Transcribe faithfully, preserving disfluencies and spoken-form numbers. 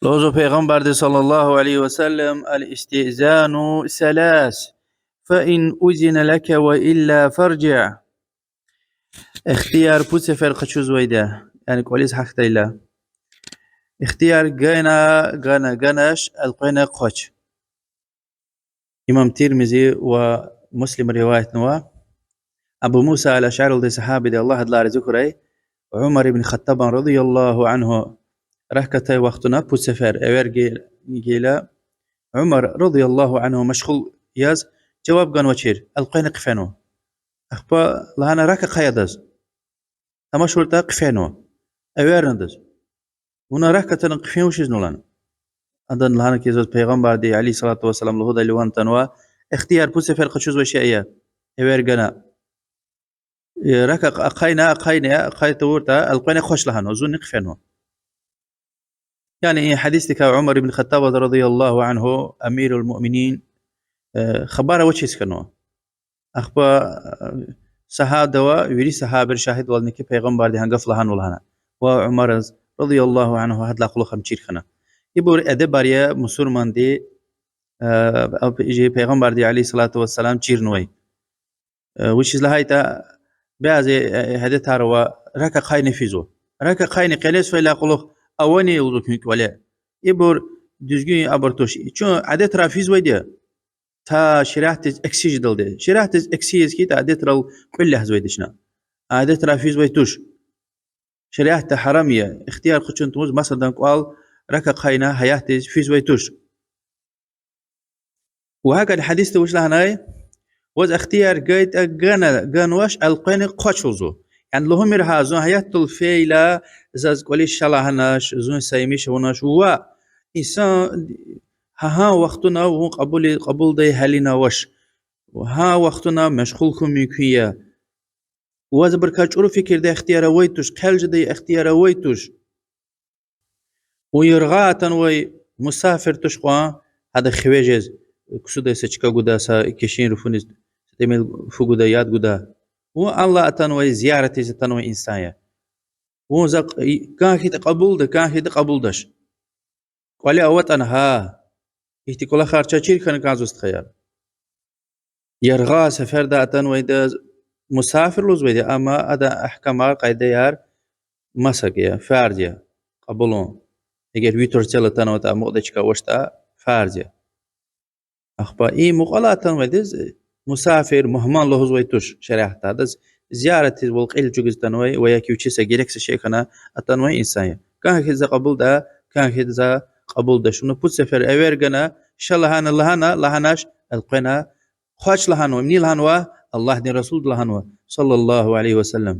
Лугьузва Пайгъамбарди صلى الله عليه وسلم: الاستئذان ثلاث، فإن أذن لك وإلا فارجع. Ихтияр пуд сефер къачузвайди я, яни кӀвализ гьахьдайла. Ихтияр гана, гана, ганач, элкъвена хъвач. Имам Тирмизи ва Муслима риваятнава. Абу Муса аль-АшӀарилди, сагьабиди, Аллагь адалай рази хьурай, Умар ибн Хаттабан رضي الله عنه ракатай вахтунда пуд сефер эвер гей-, гайила, Умар رضي الله عنه машгъул яз жаваб ганвачир, элкъвена хъфенва. Ахпа лагьана рака ахъая адаз. ТамашуртӀа хъфенва. Эверна адаз. Вуна рак атана хъфин вучизни лагьана. Адан лагьана хьи, заз Пайгъамбарди عليه الصلاة والسلام лугьудайла ван атанва, ихтияр пуд сефер къачузвай шей я, эвер гана. Э, рак ахъ-, ахъайна, ахъайна, ахъай тавуртӀа, элкъвена хъвач лагьанва, зунни хъфенва. Яни и гьадисдикай Умар ибн Хаттабаз رضي الله عنه, أمير المؤمنين, э, хабар авачиз хьанва. Ахпа, э, сагьадава, вири сагьабийри шагьидвални хьи, Пайгъамбарди гьа гаф лагьанва лагьана. Ва Умараз رضي الله عنه гьадалай кьулухъ ам чир хьана. Ибур эдебар я мусурманди, э, ап-, жи Пайгъамбарди عليه الصلاة والسلام чирнавай. Э, вучиз лагьайтӀа бязи, э, адетар ава, рак ахъайна физва. Рак ахъайна къенез фейила кьулухъ авани лугьузва куьн кӀвале. Ибур дуьзгуьн абур туш. Чун адетрай физвайди я. Та шариатдиз акси жедалди. Шариатдиз акси яз хьайитӀа, адетрал кьуьл лягьизвайди я чна. Адетрай физвай туш. Шариатда гьарам я, ихтияр къачун тавуз масадан кӀвал рак ахъайна гьаятдиз физвай туш. Ва гьакӀни гьадисда вуч лагьанай? Ваз ихтияр гайитӀа гана, ганвач, элкъвена хъвач лугьузва. Яни лугьумир гьа, зун гьаятдал фейила, заз кӀвализ ша лагьанач, зун са емиш авунач, ва инсан гьа-, гьа вахтунда вун кьабули-, кьабулдай гьалина авач. Гьа вахтунда машгъул хьун мумкин я. Ваз абурукай чӀуру фикирдай ихтияр авай туш, хъел жедай ихтияр авай туш. Вун яргъай атанвай мусафир туш кьван, гьада хиве жез, ксудай са чка гуда, са кешин руфуниз, са тӀимил фу гуда, яд гуда. Вун Аллагь атанвай, зияратиз атанвай инсан я. Вун за кӀ-, кӀан хьайитӀа кьабулда, кӀан хьайитӀа кьабулдач. КӀвале аватӀани гьа. Ихьтин кӀвалахар чаз чир хьана кӀанзава, стхаяр. Яргъай сеферда атанвайдаз мусафир лугьузвайди, амма адан агькамар, къайдаяр масак я, фарз я кьабулун. Эгер витр цел атанватӀа, амукьдай чка авачтӀа, фарз я. Ахпа и мукьвал атанвайдаз мусафир, мугьман лугьузвай туш шариатда. Адаз зияратдизвал кьил чӀугваз атанвай ва я ки вичи са герек са шей хьана атанвай инсан я. КӀан хьайитӀа за кьабулда, кӀан хьайитӀа за кьабулдач. Вуна пуд сефер эвер гана, ша лагьана, лагьана, лагьанач, элкъвена хъвач лагьанва. Ни лагьанва? Аллагьдин Расулди лагьанва, صلى الله عليه وسلم.